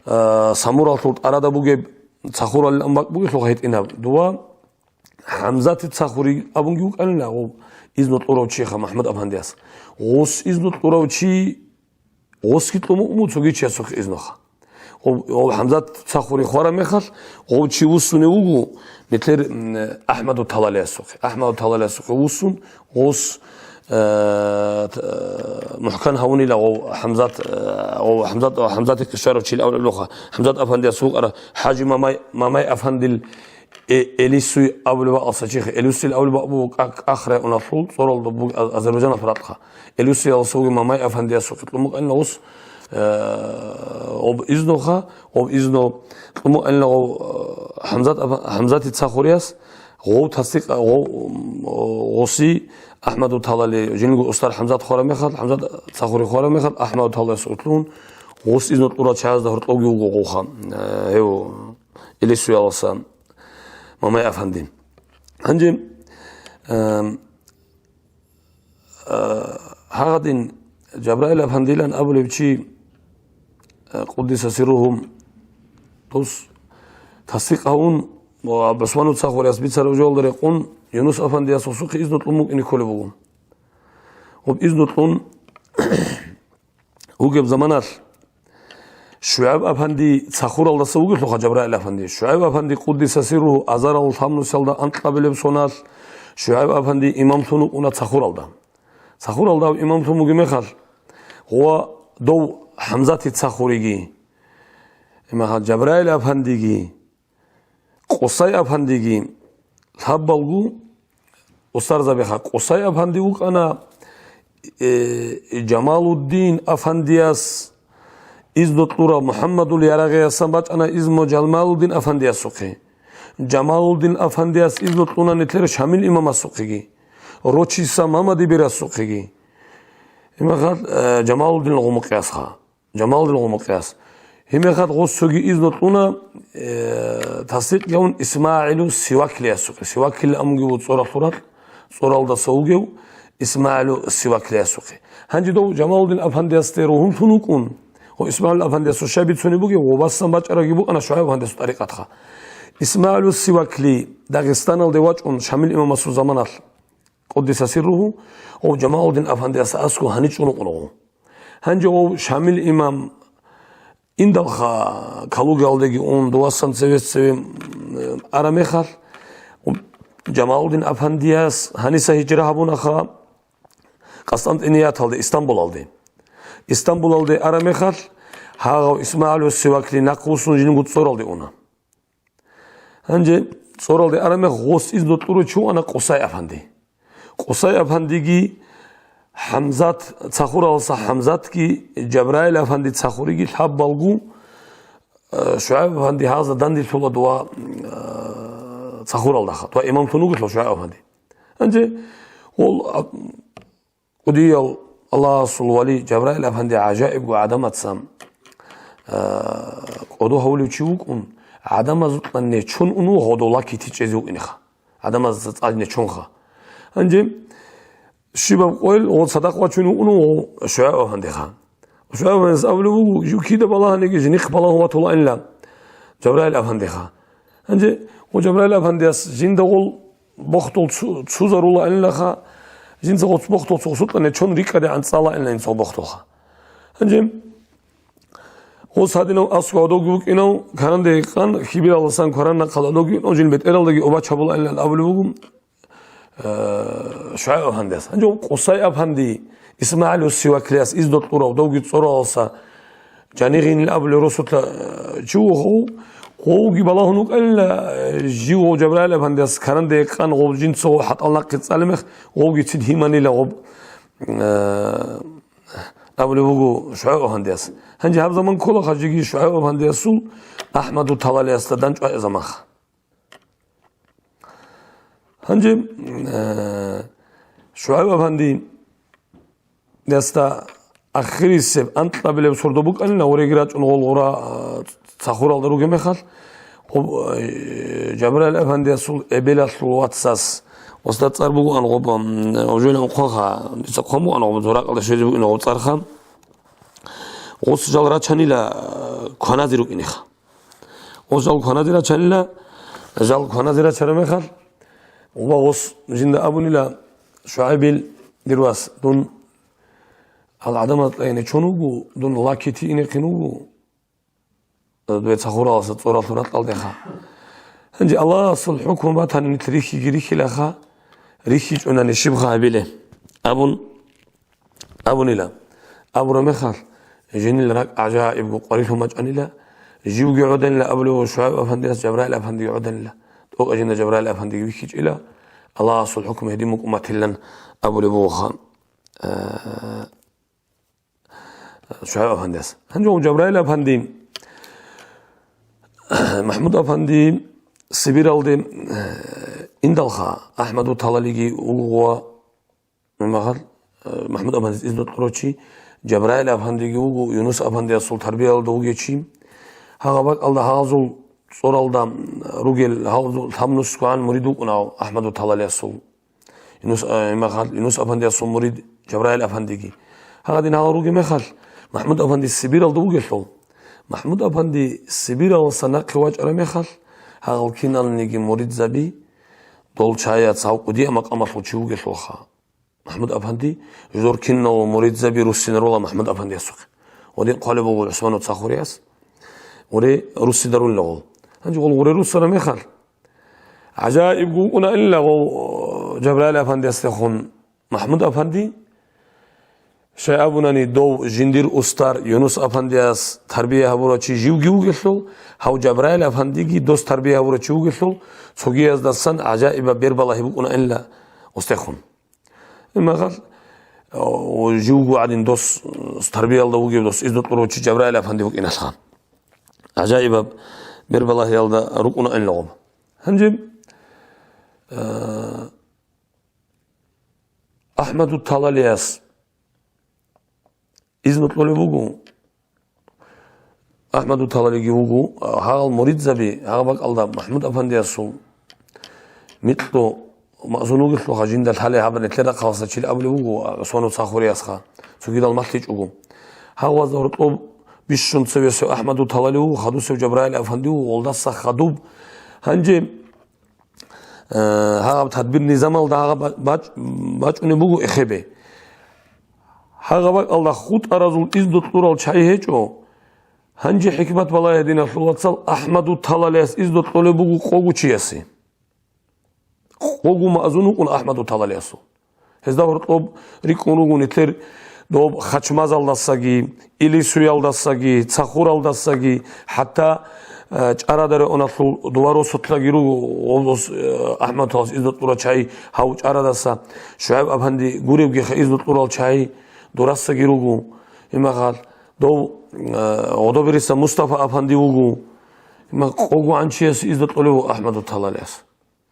э, Самуралъул тӀарада бугеб Цахуралилан бакӀ бугелъулха гьитӀинаб. Дова ХӀамзат Цахури абунги вукӀанила гъов изну кьурав чиха МахӀмуд-афандияс. Гъос изну кьурав чи гъосги кьумукӀун цоги чиясухъе изнуха. Гъов, гъов ХӀамзат Цахури хвараб мехалъ, гъов чи вуссунев вуго, нилъер, м, АхӀмаду Талалиясухъе. АхӀмаду Талалиясухъе вуссун, гъос, э, т-, э, мухӀкан гьавунила гъов ХӀамзат, э, гъов ХӀамзат, ХӀамзатихъе щварав чил авлеб луха. ХӀамзат-афандияс вукӀара ХӀажи Мамай, Мамай-афандил Э-, Элисуй абулеб бакӀалса чихе, Элисуй абулеб бакӀ буго кӀа-, кӀахъ районалъул, цӀоралда буго, а-, Азербайджаналъ ракьха. Элисуялдаса вугев Мамай-афандиясухъе кьумукӀанила гъос, э, гъоб изнуха, гъоб изну кьумукӀанила гъов, э, ХӀамзат-, ХӀамзати Цахуриялъ, гъов тасдикъ, гъов, м, гъоси АхӀмаду Талали, жинго устар ХӀамзат хвараб мехалъ, ХӀамзат Цахури хвараб мехалъ, АхӀмаду Талалияс утлун, гъос изну кьурал чагӀазда гьоркьовги вуго гъовха, э, гьев. Илисуялдаса Мамай-афанди. Гьанже, эм, э, гьагъадин Жабраил-афандилан абулев чи, э, къуддиса сирругьу, дос тасдикъ гьавун ва ГӀусману Цахурияс бицараб жоялда рекъон Юнус-афандияс гъосухъе изну кьун букӀине кколеб буго. Гъоб изну кьун вугеб заманалъ ШугӀайб-афанди Цахуралдаса вугелъулха Жабраил-афанди. ШугӀайб-афанди, къуддиса сирругьу, азарал лъабнусиялда анкьабилеб соналъ ШугӀайб-афанди имамлъун вукӀуна Цахуралда. Цахуралда имамлъун вугеб мехалъ, гъова дов ХӀамзати Цахуриги, имаха Жабраил-афандиги, Къусай-афандиги лъабалгу устарзабиха. Къусай-афанди вукӀана, э, Жамалуддин-афандияс изну кьурав, МухӀаммадул Ярагъиясан бачӀана изну Жамалуддин-афандиясухъе. Жамалуддин-афандияс изну кьуна нилъер Шамил имамасухъеги, Рочиса Мамадибирасухъеги. Имахал, э, Жамалуддин Гъумукъиясха. Жамалудин Гъумукъияс. Гьеб мехалъ гъос цоги изну кьуна, э, тасдикъ гьавун ИсмагӀилу Сиваклиясухъе. Сивакли амунги ву цӀоралъурал, цӀоралдаса вугев ИсмагӀилу Сиваклиясухъе. Гьанже дов Жамалудин-афандиясде ругьунлъун вукӀун, гъо ИсмагӀил-афандияс щай бицунеб бугеб, гъо васан бачӀарабги букӀана ШугӀайб-афандиясул тӀарикъатха. ИсмагӀилу Сивакли Дагъистаналде вачӀун Шамил имамасул заманалъ, къуддиса сирругьу, гъов Жамалудин-афандиясда аскӀов гьаничӀун вукӀун гъо. Гьанже гъов Шамил имам индалха Калугаялдеги ун, дувасан цевес цеве, м, ара мехалъ, Жамалудин-афандияс гьаниса гьижра гьабунаха Къастантинияталде, Истамбулалде. Истамбулалде ара мехалъ, гьагъав ИсмагӀилу Сивакли нахъвуссун жинго цӀоралде уна. Гьанже цӀоралде ара мех гъос изну кьурав чи вуана Къусай-афанди. Къусай-афандиги ХӀамзат, Цахуралдаса ХӀамзатги, Жабраил-афанди Цахуриги лъабалгу, э, ШугӀайб-афанди гьазда данделъула дова, э, Цахуралдаха, дова имамлъун вугелъул ШугӀайб-афанди. Гьанже гъол, а, КӀудияв Аллагьасул вали Жабраил-афанди гӀажаибго гӀадамаца, а, кӀодо гьавулев чи вукӀун, гӀадамазукьа нечон ун вуго гъодов лакитичӀезе вукӀинеха. ГӀадамазда цӀар нечонха. Гьанже щибаб къойил гъо цадахъ вачун вукӀун вуго ШугӀайб-афандиха. ШугӀайб-афандияс абулеб буго, жив кида балагьаниги, жинихъ балагьун ватулаанила Жабраил-афандиха. Гьанже гъо Жабраил-афандияс жинда гъол бохдул цу-, цузарулаанилаха, жинца гъоц бохдул цо сутӀане чон рикӀкӀадегӀан цӀалаанила инсул бохдулха. Гьанже гъос гьадинав аскӀов гьадовги вукӀинав, каранде гьикъан, хьибиралдасан кваранахъал гьадовги вукӀинав, жин бетӀералдаги обачабулаанилан абулеб буго, э, ШугӀайб-афандияс. Гьанже Къусай афанди ИсмагӀил Сиваклияс изну кьурав довги цӀоралдаса Жанигъинил абулев росулъа, э, чи вуго, гъовги балагьун вукӀанила, э, жив гъов Жабраил-афандияс каранде гьикъан гъов жинца гъов хӀатӀал нахъе цӀалеб мех, гъовги цин гьиманила гъоб, э, абулеб буго ШугӀайб-афандияс. Гьанже гьаб заман ккола хъажиги ШугӀайб-афандиясул АхӀмаду Талалиясда данчӀвай заманха. Гьанже, э, ШугӀайб-афанди ясда ахирисеб анкьабилеб сордо букӀанила, гъореги рачӀун гъол гъура, а, Цахуралда ругеб мехалъ, Гъоб, э, Жабраил афандиясул эбелалъул вацас, осда цӀар бугоан гъоб, м, гъожойлан хъоха, дица хъомуан гъоб, зуракъалда щвезе бугин гъоб цӀарха. Гъос жал рачанила, э, кваназе рукӀинеха. Гъос жал кваназе рачанила, жал кваназе рачара мехалъ, уба гъос жинда абунила: «ШугӀайбил, дир вас, дун ал гӀадамаз кьейне чун вуго, дун лакити инехъин вуго». Дуе цахураласа цӀоралъур ракьалдеха. Гьанже Аллагьасул хӀукму батани, нилъ рихьиги рихьилаха, рихьичӀунани щибха гьабиле? Абун, абунила. Абура мехалъ, жинил ракӀ гӀажаибго къварилъун бачӀанила, живги гӀоданила абулев ва ШугӀайб афандияс Жабраил афандиги гӀоданила. ТӀокӀа жинда Жабраил афандиги вихьичӀила, Аллагьасул хӀукму гьедин букӀун батилан абулеб бугоха. Э, ШугӀайб афандияс. Гьанже Жабраил афанди, МахӀмуд афанди Сибиралде, э, индалха, АхӀмаду Талалиги вугоа, магьал, э, МахӀмуд афандис изну кьурав чи, Жабраил афандиги вуго, Юнус афандиясул тарбиялда вугев чи. Гьагъа бакӀалда гьазул цӀоралда ругел гьазул лъабнусгогӀан мурид вукӀунав АхӀмаду Талалиясул. Юнус, а, имахал, Юнус афандиясул мурид Жабраил афандиги. Гьагъадин гьал ругеб мехалъ, МахӀмуд афанди Сибиралда вугелъул. МахӀмуд афанди Сибираласа нахъе вачӀараб мехалъ, гьагъал киналниги муридзаби дол чаяц гьав кӀудияб макъамалъул чи вугелъулха. МахӀмуд афанди, жодор кинал муридзаби руссинарула МахӀмуд афандиясухъе. Гъодин хъвалеб буго ГӀусману Цахурияс. Гъуре руссидаруллагъул. Гьанже гъол гъуре руссараб мехалъ, гӀажаибго вукӀунаанила гъов, Жабраил афандиясдехун МахӀмуд афанди. Щай абунани, дов жиндир устар Юнус афандияс тарбия гьабурав чи живги вугелъул, гьав Жабраил афандиги дос тарбия гьабурав чи вугелъул, цогияздасан гӀажаибаб бербалагьи букӀунаанила устехун. Имахал, о, живго гӀадин дос, э, тарбиялда вугев дос, изну кьурав чи Жабраил афанди вукӀиналъха. ГӀажаибаб бербалагьиялда рукӀунаанила гъоб. Гьанже, э, АхӀмаду Талалияс изну кьолеб буго. АхӀмаду Талалиги вуго, гьагъал муридзаби, гьагъа бакӀалда МахӀмуд афандиясул микьго маъзун вугелъулха, жинда лъалеб гьаб нилъер рахъалъа чил абулеб буго, ГӀусману Цахуриясха, цогидал малъичӀого. Гьагъазда гьоркьоб бищун цевесев АхӀмаду Талали вуго, хадусев Жабраил афанди вуго, гъолдаса хадуб. Гьанже Э, гьаб тадбир-низамалда гьагъа ба-, бач-, бачӀунеб буго эхебе. Гьагъа бакӀалда хутӀаразул изну кьурал чагӀи гьечӀо. Гьанже хӀикмат балагье, диналъул вацал, АхӀмаду Талалияс изну кьолеб буго къого чиясе. Къого маъзун вукӀун АхӀмаду Талалиясул. Гьезда гьоркьоб рикӀкӀун руго нилъер доб Хачмазалдасаги, Илисуялдасаги, Цахуралдасаги, хӀатта, э, ЧӀарадарионалъул дова росулъаги руго, гъолдос, э, АхӀмад Талалияс изну кьурал чагӀи гьав ЧӀарадаса, ШугӀайб афанди гуребгиха изну кьурал чагӀи дурасаги руго. Имахал дов, э, Гъодобериса Мустафа афанди вуго. Има къого гӀанчиясе изну кьолев АхӀмаду Талалияс.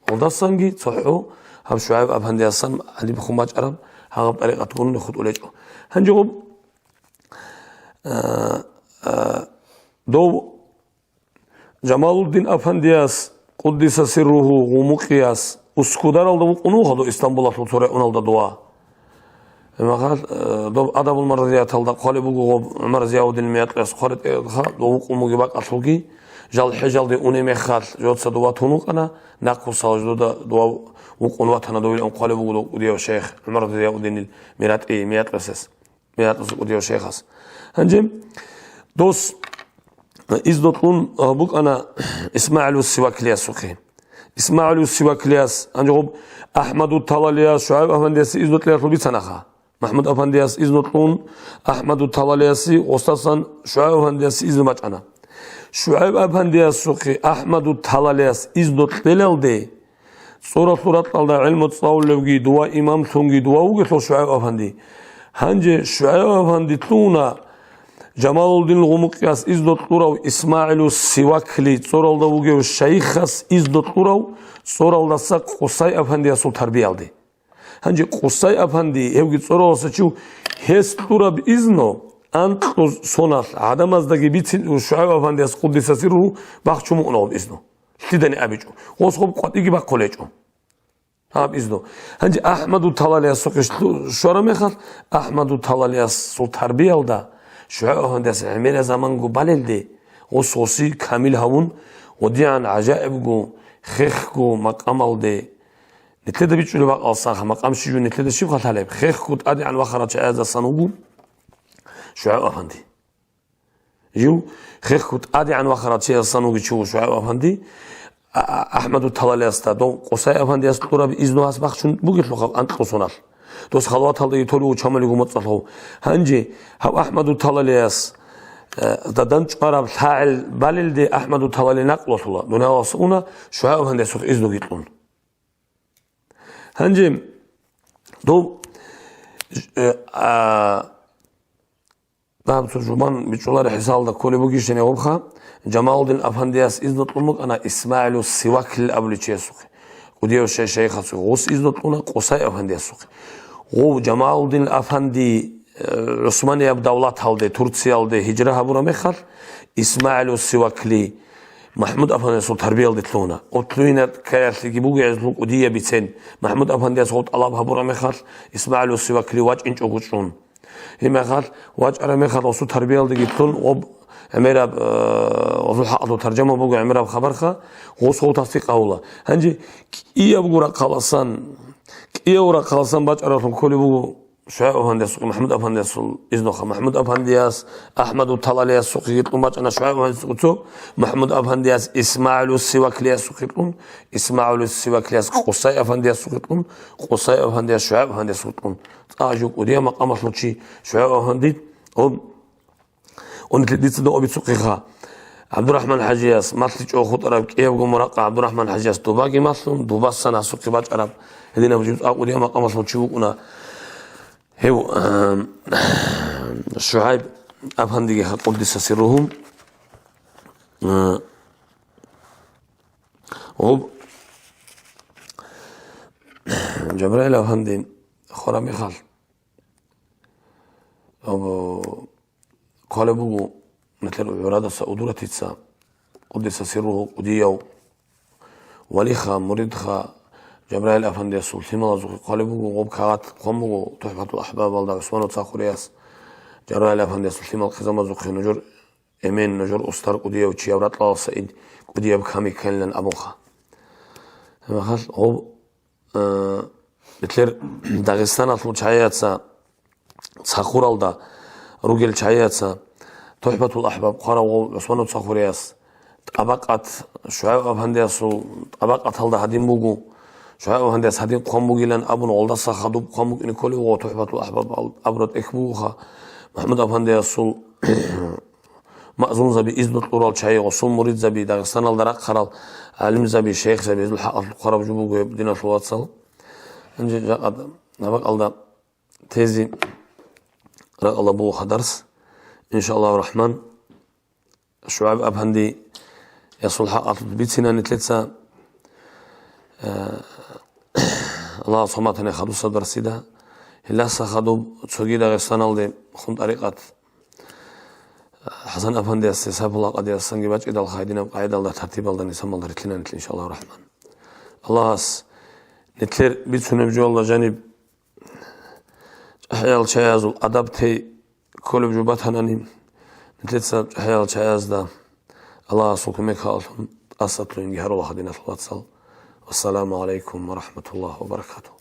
Гъолдасанги цохӀо гьаб ШугӀайб афандиясан гьадиб хъумачӀараб гьагъаб тӀарикъат гурони хутӀулечӀо. Гьанже гъоб, а, а, дов Жамалуддин афандияс, къуддиса сирругьу, гъумукъияс, Ускударалда вукъун вуго дов, Истамбулалъул цо районалда дова. Гьебмехалъ, э, доб Адабул марзияталда хъвалеб буго гъоб ГӀумар Зияуддин Миякьас хъваритӀеха, дов вукъун бугеб бакӀалъулги, жал хӀежалде унеб мехалъ, жоца дова тун вукъана, нахъвуссал жодода дова вукъун ватана довилан хъвалеб буго дов кӀудияв шайх ГӀумар Зияуддинил МиратӀи Миякьасас, Миякьас кӀудияв шайхас. Гьанже дос, э, изну кьун, э, букӀана ИсмагӀилу Сиваклиясухъе. ИсмагӀилу Сиваклияс, гьанже гъоб АхӀмаду Талалияс ШугӀайб афандиясе изну кьелалъул бицанаха. МахӀмуд афандияс изну кьун, АхӀмаду Талалиясе, гъосдасан ШугӀайб афандиясе изну бачӀана. ШугӀайб афандиясухъе АхӀмаду Талалияс изну кьелалде, цӀоралъул ракьалда гӀилму цӀалулевги, дова имамлъунги дова вугелъул ШугӀайб афанди. Гьанже ШугӀайб афанди лъугьуна Жамалуддин Гъумукъияс изну кьурав, ИсмагӀилу Сивакли цӀоралда вугев шайихас изну кьурав, цӀоралдаса Къусай афандиясул тарбиялде. Гьанже Къусай афанди, гьевги цӀоралдаса чи вуго, гьес кьураб изну анкьго соналъ гӀадамаздаги бицин ШугӀайб афандияс, къуддиса сирругьу, бахчун букӀуна гъоб изну. Дидани абичӀо. Гъос гъоб къватӀиги бахъулечӀо. Гьаб изну. Гьанже АхӀмаду Талалиясухъе щвара мехалъ, АхӀмаду Талалиясул тарбиялда ШугӀайб афандияс гӀемераб заманго балелде, гъос гъоси камил гьавун, гъодигӀан гӀажаибго, хехго макъамалде, нилъеда бичӀчӀулеб бакӀалдасан, макъам щиб жо нилъеда щиб хал гьалеб, хехго тӀадегӀан вахарал чагӀаздасан вуго ШугӀайб афанди. Жив хехго тӀадегӀан вахарал чиясдасан вугев чи вуго ШугӀайб афанди. А-, а-, АхӀмаду Талалиясда дов Къусай афандияс кьураб изну гьас бахчун бугелъулха анкьго соналъ. Дос халваталдаги толев вуго чамалиго моцӀалъув. Гьанже гьав АхӀмаду Талалияс, э, да данчӀвараб лъагӀел балелде АхӀмаду Талали накълулъула, дуниялалдаса уна ШугӀайб афандиясухъе изнуги кьун. Гьанже дов, э, а, Гьаб цо жубан бичӀчӀулареб хӀисалда кколеб бугищани гъобха, Жамалудин афандияс изну кьун букӀана ИсмагӀилу Сивакли абулев чиясухъе, кӀудияв шай-, шайихасухъе, гъос изну кьуна Къусай афандиясухъе. Гъов Жамалудин афанди, э, ГӀусманияб давлаталде, Турциялде гьижра гьабураб мехалъ, ИсмагӀилу Сивакли МахӀмуд афандиясул тарбиялде лъугьуна. Гъоб лъугьине ккеялъеги буго гьезул кӀудияб бицен. МахӀмуд афандияс гъов тӀалаб гьабураб мехалъ, ИсмагӀилу Сивакли вачӀинчӀого чӀун. Гьеб мехалъ, вачӀараб мехалъ гъосул тарбиялдеги лъун, гъоб гӀемераб, э, гъосул хӀакъалъулъ таржама буго гӀемераб хабарха, гъос гъов тасдикъ гьавула. Гьанже кӀиябго рахъаласан, кӀиябго рахъаласан бачӀаралъун кколеб буго ШугӀайб афандиясухъе МахӀмуд афандиясул изнуха. МахӀмуд афандияс АхӀмаду Талалиясухъеги кьун бачӀана ШугӀайб афандиясухъе цо, МахӀмуд афандияс ИсмагӀилу Сиваклиясухъе кьун, ИсмагӀилу Сиваклияс Къусай афандиясухъе кьун, Къусай афандияс ШугӀайб афандиясухъе кьун. ЦӀакъ жо кӀудияб макъамалъул чи ШугӀайб афанди, ун, ун дица дов бицухъеха. ГӀабдурахӀман ХӀажияс, малъичӀого хутӀараб кӀиябго муракъа ГӀабдурахӀман ХӀажияс дубаги малъун, дубасан гьасухъе бачӀараб гьединаб жо цӀакъ кӀудияб макъамалъул чи вукӀуна гьев, эм, ШугӀайб афандиги, къуддиса сирругьу. Э, гъоб Жабраил афанди хвараб мехалъ, абу, хъвалеб буго, нилъер гӀурадаса Удуратица, къуддиса сирругьу, кӀудияв валиха, муридха, Жабраил афандиясул лъималазухъе хъвалеб буго, гъоб кагъат хъван буго ТухӀфатул АхӀбабалда ГӀусман Цахурияс, Жабраил афандиясул лъимал хъизамазухъе нужер эмен, нужер устар кӀудияв чияв ракьалдаса ид кӀудияб ками кканилан абунха. Гьеб мехалъ гъоб, э, нилъер Дагъистаналъул чагӀияца, Цахуралда ругел чагӀияца, ТухӀфатул АхӀбаб хъварав гъов ГӀусман Цахурияс, тӀабакъат ШугӀайб афандиясул тӀабакъаталда гьадин буго, ШугӀайб афандияс гьадин хъван бугилан абун, гъолдаса хадуб хъван букӀине кколев гъов ТухӀфатул АхӀбаб абураб тӀехь бугоха, МахӀмуд афандиясул маъзумзаби, изну кьурал чагӀи, гъосул муридзаби, Дагъистаналда рахъарал гӀалимзаби, шайихзаби, гьезул хӀакъалъулъ хъвараб жо буго гьеб, диналъул вацал. Гьанже жакъа тӀабакъалда тезе ракӀалда бугоха дарс, иншааллагьу рахӀман. ШугӀайб афандиясул хӀакъалъулъ бицина нилъеца, э, Аллагьас хъван батани хадусеб дарсида. Гьелдаса хадуб цоги Дагъистаналде хун тӀарикъат ХӀасан афандиясде Сайфулла къадиясанги бачӀидалха, гьединаб къагӀидалда, тартибалда, низамалда рилълъина нилъ, иншааллагьу рахӀман. Аллагьас нилъер бицунеб жоялда жаниб чӀахӀиял чагӀазул адаб тей кколеб жо батанани, нилъеца чӀахӀиял чагӀазда Аллагьасул кумек гьабун, тӀасалъугьинги гьарулаха, диналъул вацал. Вассаламу гӀалайкум ва рахӀматуллагьи ва баракатугьу.